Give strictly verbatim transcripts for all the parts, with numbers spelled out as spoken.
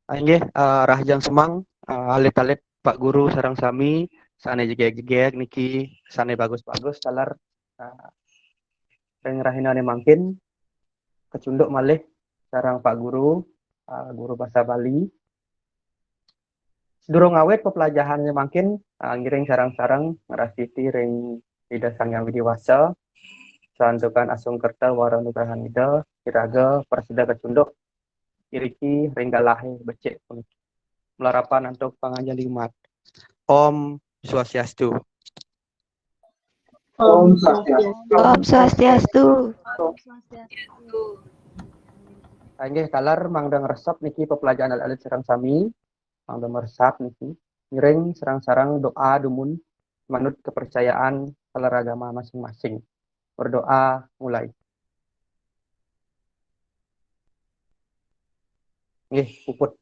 Ah, inggih, ah, rahajeng semeng, ah, alit-alit Pak Guru sareng sami, sané jegég-jegég niki, sané bagus-bagus taler, ah, ring rahinané mangkin, kacunduk malih sareng Pak Guru, ah, Guru Basa Bali. Sadurung ngawit peplajahané mangkin, ah, ngiring sareng-sareng ngrastiti ring Ida Sang Hyang Widhi Wasa, santukan asung kerta wara nugrahan Ida, iraga prasida kacunduk iriki ring galahé becik puniki. Malarapan antuk panganjali umat. Om Swastiastu. Om Swastiastu. Om Swastiastu. Inggih, taler mangda ngresep niki peplajahan alit-alit sareng sami. Mangda ngresep niki. Ngiring sareng-sareng doa dumun manut kepercayaan taler agama masing-masing. Berdoa mulai. Nggih, puput.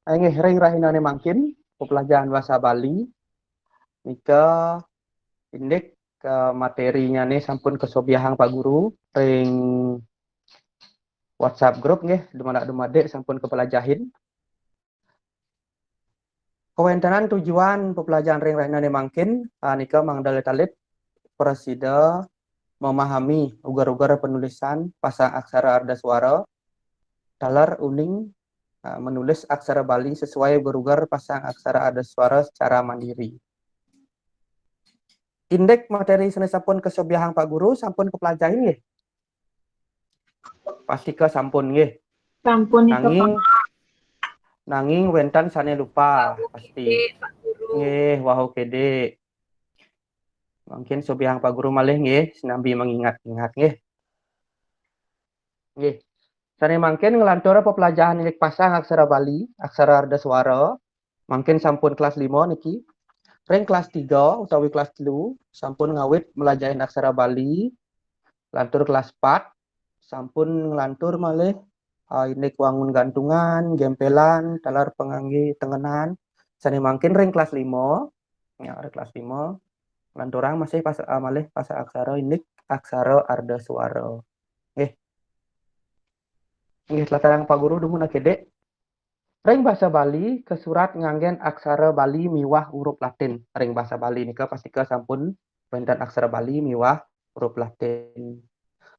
Inggih, ring rahinané mangkin, peplajahan basa Bali nika indik, eh, materinyané sampun kasobiahang Pak Guru ring WhatsApp group nggih, dumadak-dumadik sampun kapelajahin. Kawéntenan tujuan pepelajahan ring rahinané mangkin, ah, nika mangda alit-alit prasida memahami uger-uger penulisan pasang aksara ardaswara, taler uning, ah, menulis aksara Bali sesuai uger-uger pasang aksara ardaswara secara mandiri. Indik materi sané sampun kasobiahang Pak Guru, sampun kapelajahin nggih? Pastika sampun nggih. Sampun nika, Nanging Pak. nanging wénten sané lupa, Wau pasti. Kédik, Pak Guru. Nggih, wau kédik. Mangkin sobiahang Pak Guru malih nggih, sinambi mengingat-ingat nggih. Nggih. Sané mangkin nglantur pepelajahan indik pasang aksara Bali, aksara ardaswara. Mangkin sampun kelas lima niki. Ring kelas tiga utawi kelas telu sampun ngawit melajahin aksara Bali. Lantur kelas empat sampun nglantur malih, ah, indik wangun gantungan, gempelan, taler pangangge tengenan. Sané mangkin ring kelas lima, ya, ring kelas lima, nglanturang masih pas-, ah, malih pasang aksara indik aksara ardaswara. Nggih. Nggih, tlatarang Pak Guru dumun akédik. Ring basa Bali kasurat nganggén aksara Bali miwah huruf Latin. Ring basa Bali nika pastika sampun wénten aksara Bali miwah huruf Latin.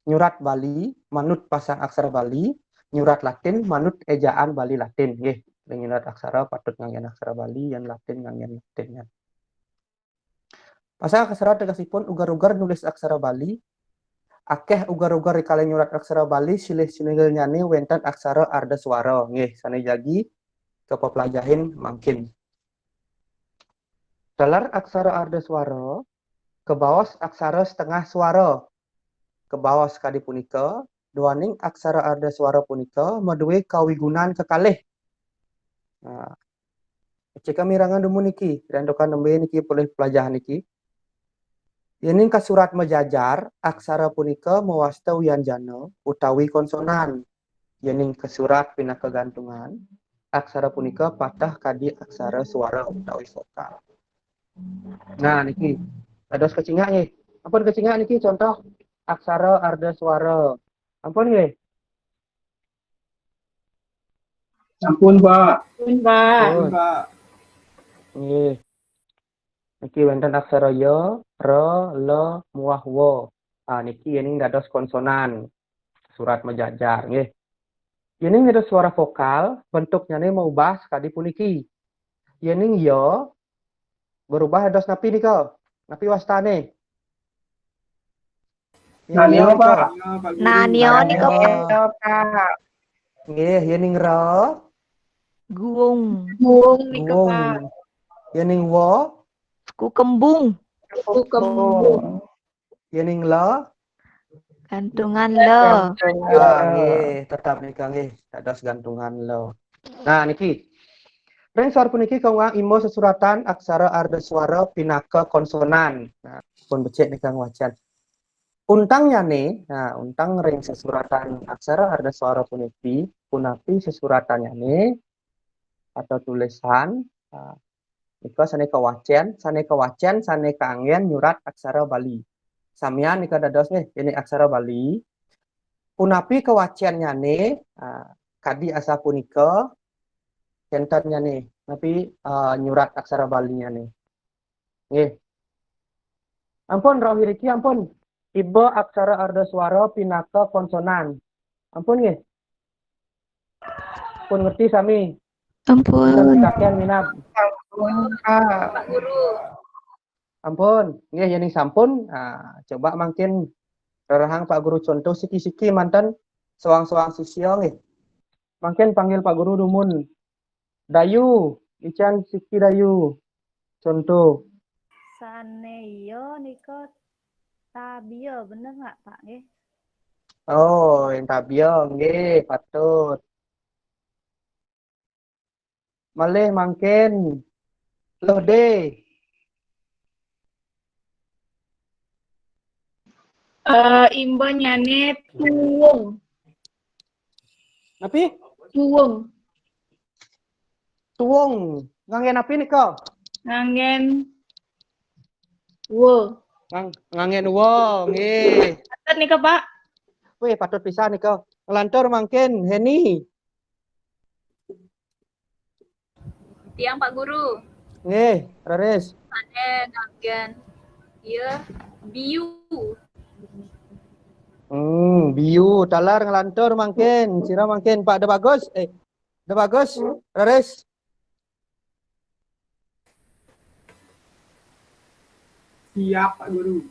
Nyurat Bali manut pasang aksara Bali, nyurat Latin manut éjaan Bali Latin nggih. Ring nyurat aksara patut nganggén aksara Bali, yén Latin nganggén Latin. Pasang aksara tegesipun uger-uger nulis aksara Bali. Akéh uger-uger rikala nyurat aksara Bali silih sinunggalnyané wénten aksara ardaswara. Nggih, sané jagi kapelajahin mangkin. Taler aksara ardaswara kabaos aksara setengah swara. Kabaos kadi punika, duaning aksara ardaswara punika madué kawigunan kekalih. Nah, cekap mirengang dumun niki, rantukan nembé niki polih pelajahan niki. Yéning kasurat majajar, aksara punika mawasta wianjana utawi konsonan. Yéning kasurat pinaka gantungan, aksara punika pateh kadi aksara swara utawi vokal. Nah, niki dados kacingak nggih. Ampun kacingak niki contoh aksara ardaswara. Ampun nggih. Ampun, Pak. Ampun, Pak. Ampun. Pak. Nggih. Niki wénten aksara ya, ra, la, muah, wa. Ah, niki yéning dados konsonan. Surat majajar, nggih. Yéning dados suara vokal, bentuknyané maubah kadi puniki. Yéning ya, berubah dados napi nika? Napi wastané? Nania, Yéning Pak. ya. Nania nika, Pak. Nggih, yéning ra, Guung. Guung nika, guung. Pak. Yéning wa, Kukembung. Kukembung. Yéning la, Gantungan la. ah, nggih, tetap nika nggih, dados gantungan la. Nah, niki. Ring sor puniki kawuh ima sesuratan aksara ardaswara pinaka konsonan. Nah, pun becik nika ngwacén. Untangnyané, nah, untang ring sesuratan aksara ardaswara puniki, punapi sesuratannyané atau tulisan, nah, nika sané kawacén, sané kawacén, sané kaanggén nyurat aksara Bali. Samian nika dados nggih, ini aksara Bali. punapi kawacennyané, ah, kadi asapunika, kéntenyané, napi, ah, nyurat aksara Balinnyané. Nggih. Ampun, rauh iriki, ampun. Iba aksara ardaswara pinaka konsonan. Ampun, nggih. Pun ngerti sami? Ampun. Minab. Ampun, Pak. Pak Guru. Ampun. Nggih, yéning sampun, ah, coba mangkin rerehang Pak Guru contoh siki-siki manten soang-soang sisia, nggih. Mangkin panggil Pak Guru dumun. Dayu, icén siki Dayu. Contoh. Sané iya nika tabia, bener nggak, Pak? Nggih. Oh, yang tabia, nggih, patut. Malih mangkin. Luh dé. Eh, imbanyané tuwung. Napi? Tuwung. Tuwung. Nganggén napi nika? Nganggén wa. Ngang-, nganggén wa, nggih. Patut nika, Pak. Wih, patut pisan nika. Nglantur mangkin, Heni. Tiang, Pak Guru. Nggih, raris. Sané nganggén. Iya, biu. Hmm, biu, taler nglantur mangkin. Sira mangkin, Pak De Bagus. Eh, De Bagus, raris. Siap, Pak Guru.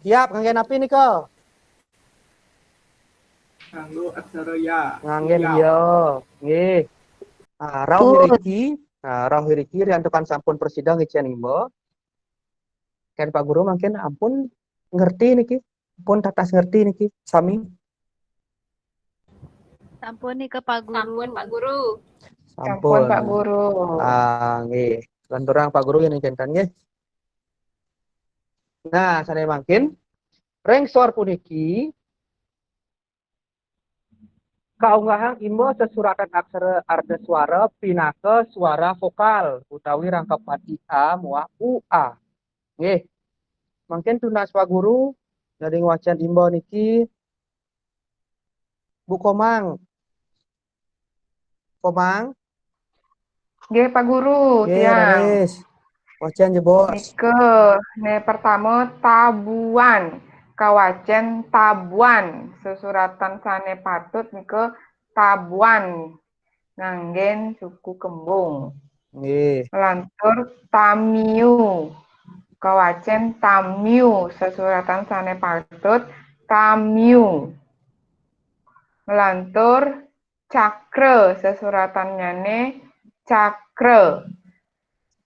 Siap, nganggén napi nika? Nganggo aksara ya. Nganggén ya. Ya. Nggih. Ah, rauh iriki, ah, rauh iriki riantukan sampun prasida ngicén imba. Kén Pak Guru mangkin ampun ngerti niki. Pun tatas ngerti niki, sami. Sampun nika, Pak Guru. Sampun, Pak Guru. Sampun. Sampun, Pak Guru. Ah, nggih. Lanturang Pak Guru yen kénten nggih. Nah, sané mangkin ring sor puniki kaunggahang imba sesuratan aksara ardaswara pinaka swara vokal utawi rangkepan i a muah u a. Nggih. Mangkin tunas Pak Guru, ring wacén imba niki Bu Komang. Komang. Nggih, Pak Guru, nggih, tiang. Raris. Wacén jebos. Nika, né pertama tabuan. Kawacén tabuan. Sesuratan sané patut nika tabuan. Nganggén suku kembung. Nggih. Nglantur tamiu. Kawacén tamiu. Sesuratan sané patut tamiu. Nglantur cakra, sesuratannyané cakra.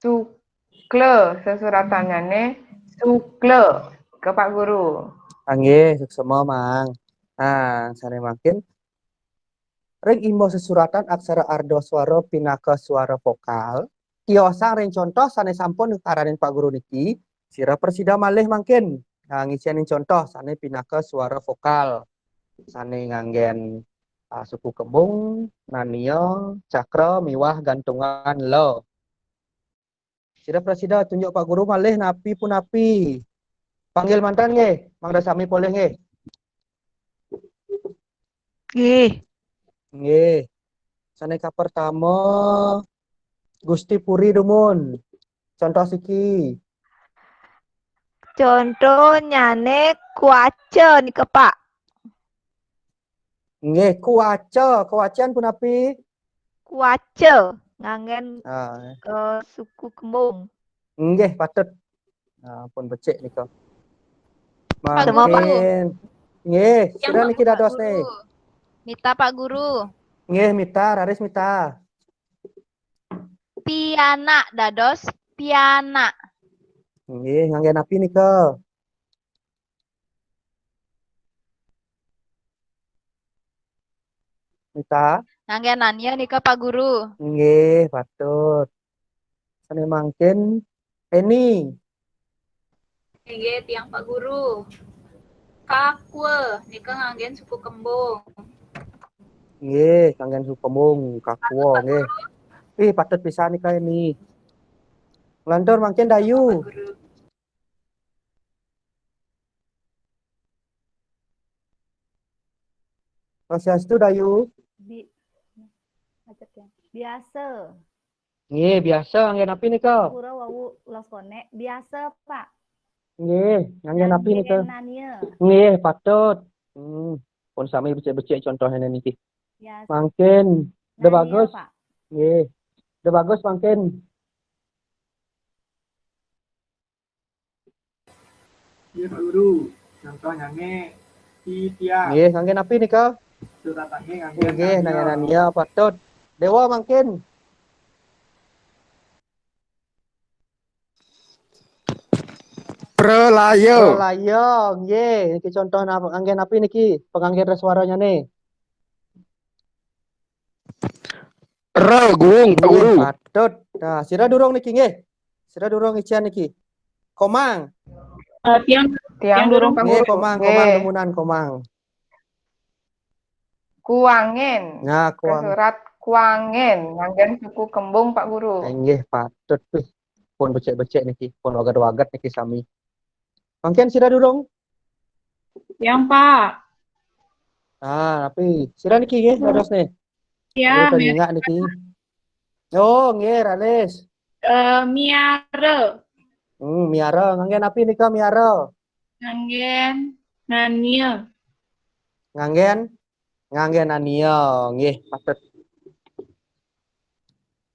Sukla, sesuratannyané sukla. Ke Pak Guru. Ah, nggih, suksema, Mang. Nah, sané mangkin ring imba sesuratan aksara ardaswara pinaka swara vokal, tiosang ring contoh sané sampun karanin Pak Guru niki, sira prasida malih mangkin, nah, ngicénin contoh sané pinaka swara vokal. Sané nganggén, ah, suku kembung, nania, cakra, miwah gantungan la. Sira prasida tunjuk Pak Guru malih napi punapi. Panggil manten nggih, mangda sami polih nggih. Nggih. Nggih. Sané kapertama, Gusti Puri dumun. Contoh siki. Contohnyané kuaca nika, Pak. Nggih, kuaca. Kawacén punapi? Kuaca. Nganggén, ah, eh, suku kembung. Nggih, patut. Nah, pun becik nika. Pak Guru. Mangkin. Nggih, sira niki dados nih. Mita, Pak Guru. Nggih, Mita, raris Mita. Pianak dados piana. Nggih, nganggén napi nika? Mita? Nganggén nania nika, Pak Guru. Nggih, patut. Sané mangkin, Eni. Nggih, tiang Pak Guru. Kakua, nika nganggén suku kembung. Nggih, nganggén suku kembung, kakua, nggih. Ih, patut pisan nika Eni. Nglantur mangkin Dayu. Pak Guru. Swastiastu, Dayu. Bi-, macet ya. Biasa. Nggih, biasa. Nggih, napi nika? Pura wau los konek. Biasa, Pak. Nggih, nggih, napi nika? Nania. Nggih, patut. Hmm, pun sami becik-becik contohnya niki. Biasa. Mangkin, da Nania, bagus. Pak. Nggih. Da bagus mangkin. Nggih, Pak Guru. Contohnyané titiang. Nggih, nganggé napi nika? Suratané nganggé Nggih, Nania. Nania patut. Déwa mangkin. Pralaya. Pralaya, nggih. Niki contoh napa, nganggé napi niki? Penganggé reswaranya nih. Ra, guung, Pak Nggih, Guru. Patut. Nah, sira durung niki nggih. Sira durung icén niki. Komang. Eh, tiang Tiang durung, Pak Nggih, Guru. komang, Nggih. Komang, dumunan, Komang. Kuangen. Nah, Kuang. Kesurat Kuangen. Nganggén suku Kembung, Pak Guru. Inggih, patut. Wih, pun becik-becik niki, pun waget-waget niki sami. Mangkin sira durung? Tiang, Pak. Ah, napi? Sira niki nggih, dados nih. Ya, Nggih, penyingak niki. Oh, nggih, ralis. Eh, miara. Hmm, miara. Nganggé napi nika miara? Nganggén Nania. Nganggén, nganggén Nania, nggih, patut.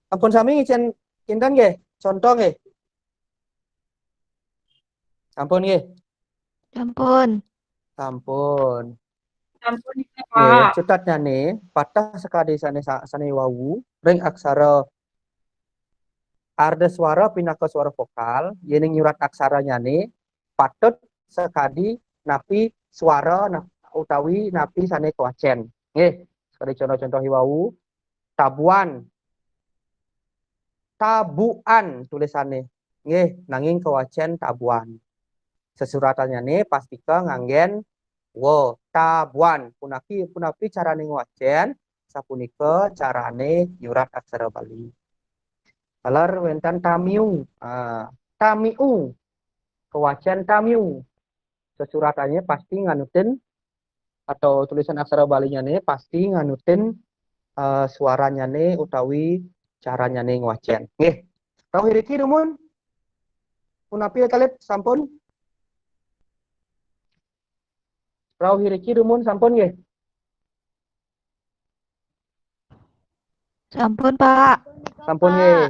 Ampun sami ngicén kinten nggih, contoh nggih. Sampun nggih. Sampun. Sampun. Sampun, Nggih, Pak. cutetnyané pateh sakadi sané sa-, sané wau ring aksara ardaswara pinaka swara vokal, yéning nyurat aksaranyané patut sakadi napi swara na-, utawi napi sané kawacén. Nggih, sakadi contoh-contoh wau, tabuan. Tabuan tulisané. Nggih, nanging kawacén tabuan. Sesuratannyané pastika nganggén wa, tabuan. Punapi, punapi carané ngwacén, sapunika carané nyurat aksara Bali. Taler wénten tamiu. Ah, tamiu. Kawacén tamiu. Sesuratannyané pasti nganutin atau tulisan aksara Balinyané pasti nganutin, eh, swaranyané utawi caranyané ngwacén. Nggih. Rauh iriki dumun. Punapi talit sampun? Rauh iriki dumun sampun nggih. Sampun, Pak. Sampun nggih.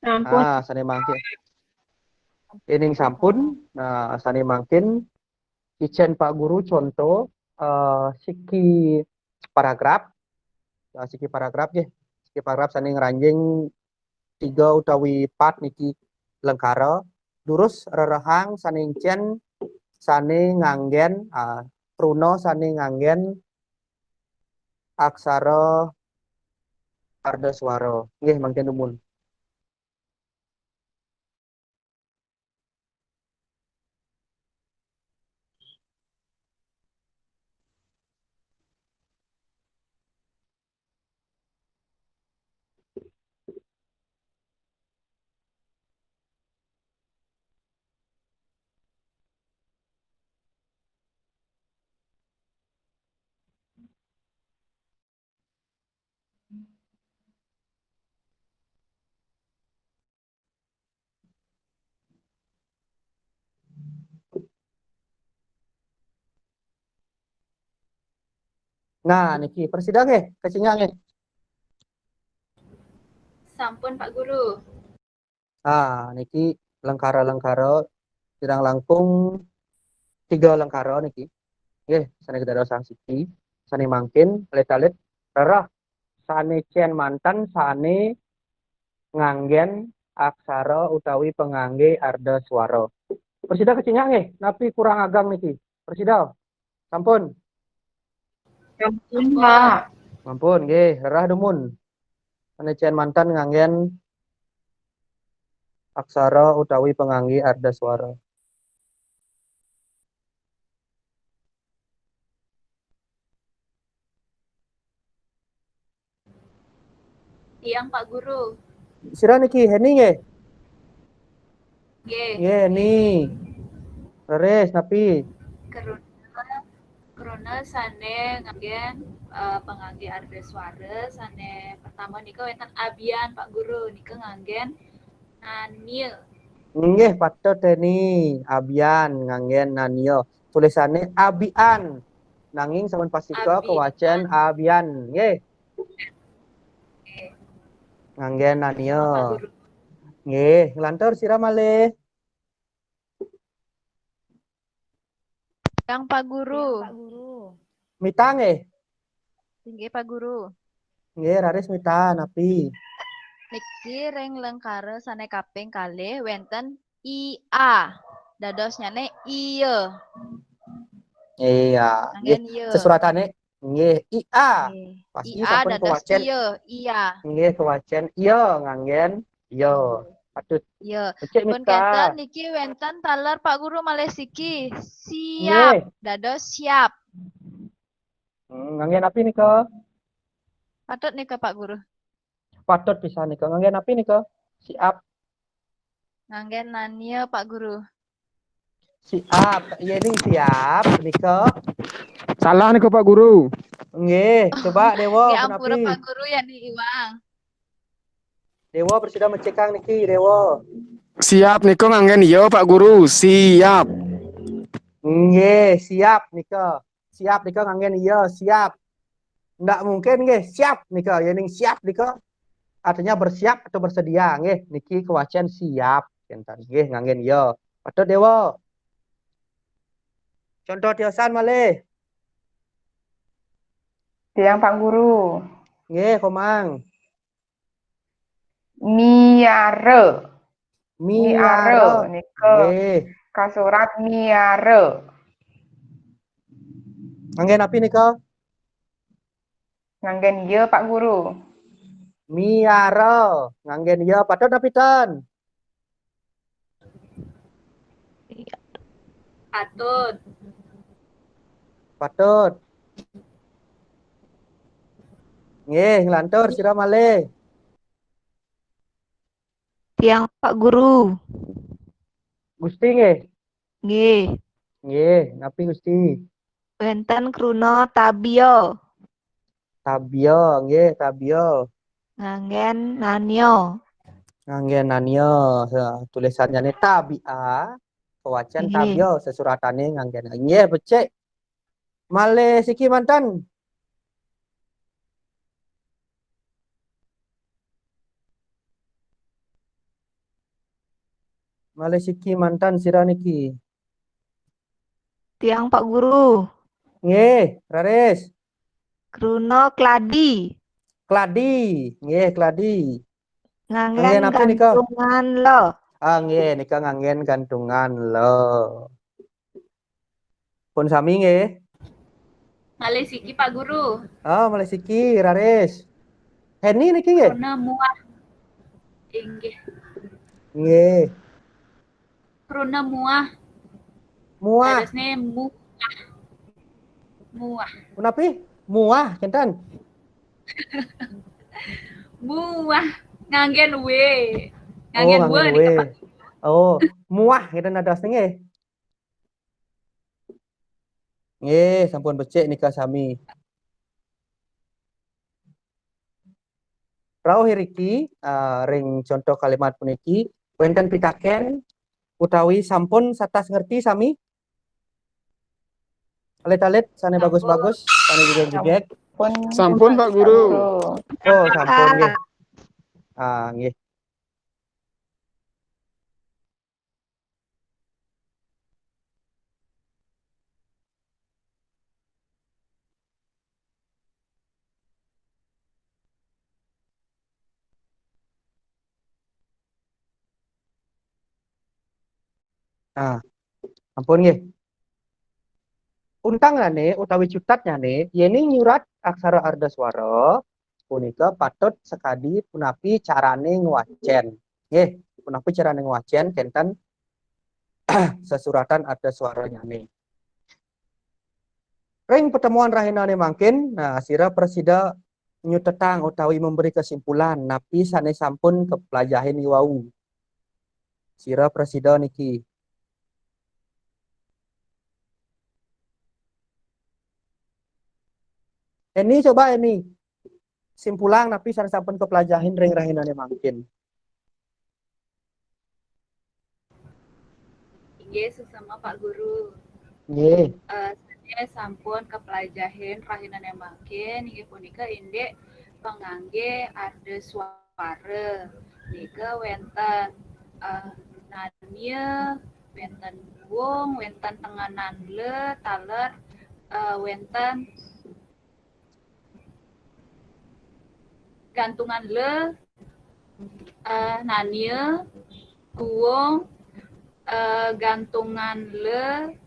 Sampun. Ah, sané mangkin. Yéning sampun, nah, sané mangkin icén Pak Guru contoh, eh, siki paragraf. Ya, siki paragraf nggih. Siki paragraf sané ngranjing tiga utawi pat niki lengkara. Durus rerehang sané icén sané nganggén, ah, kruna sané nganggén aksara ardaswara. Nggih, mangkin dumun. Nah, niki prasida nggih, kacingak nggih. Sampun, Pak Guru. Ah, niki lengkara-lengkara, kirang langkung tiga lengkara niki. Nggih, sané kedadosan siki, sané mangkin alit-alit rereh sané cén manten sané nganggén aksara utawi penganggé ardaswara. Prasida kacingak nggih, napi kurang agang niki? Prasida. Sampun. Sampun, Pak. Sampun nggih, rereh dumun. Sané cén manten nganggén aksara utawi penganggé ardaswara. Tiang, Pak Guru. Sira niki Heni nggih? Nggih. Nggih, Heni. Leres napi? Kruna, Kruna sané nganggén, eh, panganggé ardaswara sané pertama nika wénten abian, Pak Guru, nika nganggén nania. Nggih, patut téni, abian nganggén nania. Tulisané abian. Nanging sampun pastika kewacén abian. Nggih. Nganggén nania. Nggih, nglantur sira malih. Yang Pak Guru. Mita nggih? Inggih Pak Guru. Nggih, raris mita napi? Niki ring lengkara sané kaping kalih wénten ia. Dadosnyané iya. Iya. Nggih. Sesuratané nggih ia. Pasti sampun kewacén. Iya, iya. Nggih, kewacén iya nganggén iya. Patut. Iya. Pun kénten niki wénten taler Pak Guru malih siki. Siap. Dados siap. Hmm, nganggén napi nika? Patut nika Pak Guru. Patut pisan nika. Nganggén napi nika? Siap. Nganggén nania Pak Guru. Siap. Iya ning siap nika. Salah nika Pak Guru. Nggih, coba Déwa. Nggih, ampura Pak Guru ya ning iwang. Déwa prasida mecekang niki, Déwa. Siap nika nganggén iya Pak Guru. Siap. Nggih, siap nika. Siap nika nganggén iya, siap. Ndak mungkin nggih, siap nika. Yéning siap nika artinya bersiap atau bersedia nggih. Niki kewacén siap. Kénten nggih nganggén iya. Patut Déwa. Contoh tiosan malih. Tiang Pak Guru. Nggih, Komang. Miara. Miara. Nika kasurat miara. Nganggén napi nika? Nganggén iya Pak Guru. Miara. Nganggén iya patut napi ten? Patut. Patut. Nggih, nglantur sira malih. Tiang Pak Guru. Gusti nggih. Nggih. Nggih, napi Gusti? Wénten kruna tabia. Tabia, nggih, tabia. Nganggén nania. Nganggén nania. Tulisannya nih tabia. Kewacén tabia sesuratane nganggén. Nggih, becik. Malih siki manten. Malih siki manten sira niki. Tiang Pak Guru. Nggih, raris. Kruna kladi. Kladi. Nggih, kladi. Nganggén gantungan lo. Ah, nggih, nika nganggén gantungan lo. Pun sami nggih. Malih siki Pak Guru. Ah, malih siki raris. Heni niki nggih. Kruna muah. Inggih. Nggih. Kruna muah. Muah. Dadosne muah. Muah. Punapi? Muah, kinten. Muah. Nganggén we. Nganggén Oh, we nganggén nika, we. Pak. Oh, muah kinten dadosne nggih. Nggih, sampun becik nika sami. Rauh iriki, ah, ring contoh kalimat puniki, wenten pitaken utawi sampun satas ngerti sami? Alit-alit sane bagus-bagus, sane jegeg-jegeg. Sampun, Pak Guru. Oh, sampun nggih. Ah, nggih. Nah, ampun nggih. Untangane utawi cutetnyane, yene nyurat aksara ardaswara punika patut sakadi punapi carane ngwacen. Nggih, punapi carane ngwacen kenten sesuratan ardaswaranyane. Ring pertemuan rahinane mangkin, nah, sira prasida nyutetang utawi memberi kesimpulan napi sane sampun kaplajahin iwau. Sira prasida niki. Eni, coba Eni. Simpulang napi sane sampun kapelajahin ring rahinane mangkin. Inggih, suksma Pak Guru. Nggih. Eh, sane sampun kapelajahin rahinane mangkin, inggih punika indik pangangge arda suara. Nika wenten, eh, nania, wenten guung, wenten tengenan le, taler, eh, wenten gantungan le, eh, nania, guung, eh, gantungan le,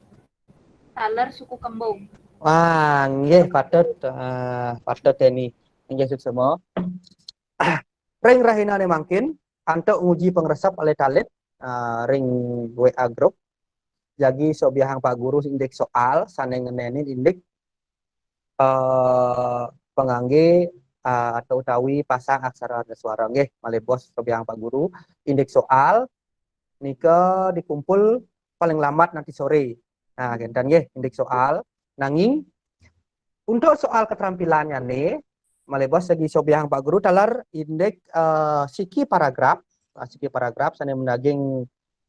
taler suku kembung. Wah, nggih patut, eh, patut Eni. Nggih suksma. Ring rahinane mangkin, antuk nguji pangresep alit-alit, eh, ring W A group. Jagi sobiahang Pak Guru indik soal sane ngenenin indik, eh, pangangge, eh, atau utawi pasang aksara arda suara. Nggih, malih bos sobiahang Pak Guru, indik soal nika dikumpul paling lambat nanti sore. Nah, kenten nggih, indik soal. Nanging untuk soal keterampilannyane, malih bos jagi sobiahang Pak Guru taler indik, eh, siki paragraf, eh, siki paragraf sane madaging,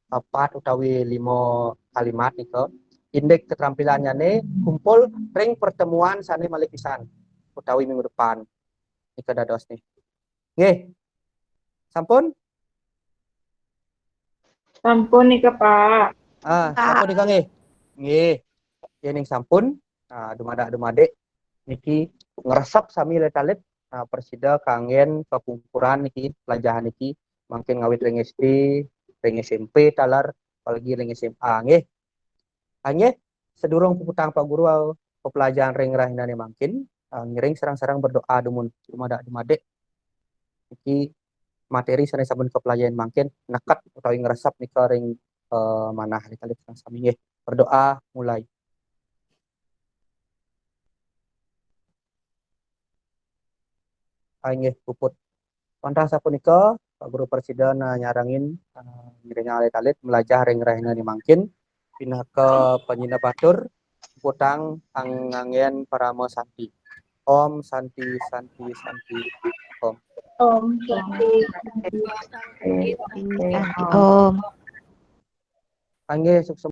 eh, pat utawi lima kalimat nika. Indik keterampilannyane kumpul ring pertemuan sane malih pisan utawi minggu depan. Nika dados nih. Nggih. Sampun? Sampun nika, Pak. Ah, sampun nika nggih. Nggih. Yening sampun, ah, dumadak-dumadik niki ngresep sami alit-alit, ah, prasida kanggen kapungkuran niki, pelajahan niki mangkin ngawit ring S D, ring S M P taler, apalagi ring S M A nggih. Ah, nggih, sedurung puputang Pak Guru, ah, pepelajahan ring rahinane mangkin, ah, ngiring sareng-sareng berdoa dumun dumadak-dumadik. Niki materi sane sampun kapelajahin mangkin neket utawi ngresep nika ring, eh, manah alit-alit sareng sami nggih. Berdoa mulai. Ah, nggih, puput. Wantah sapunika, Pak Guru prasida, eh, nyarengin, eh, ngiring alit-alit melajah ring rahinane mangkin pinaka panyineb atur, puputang nganggen parama santi. Om Santi, Santi, Santi, Om. Om Santi. Om. Nggih, suksma.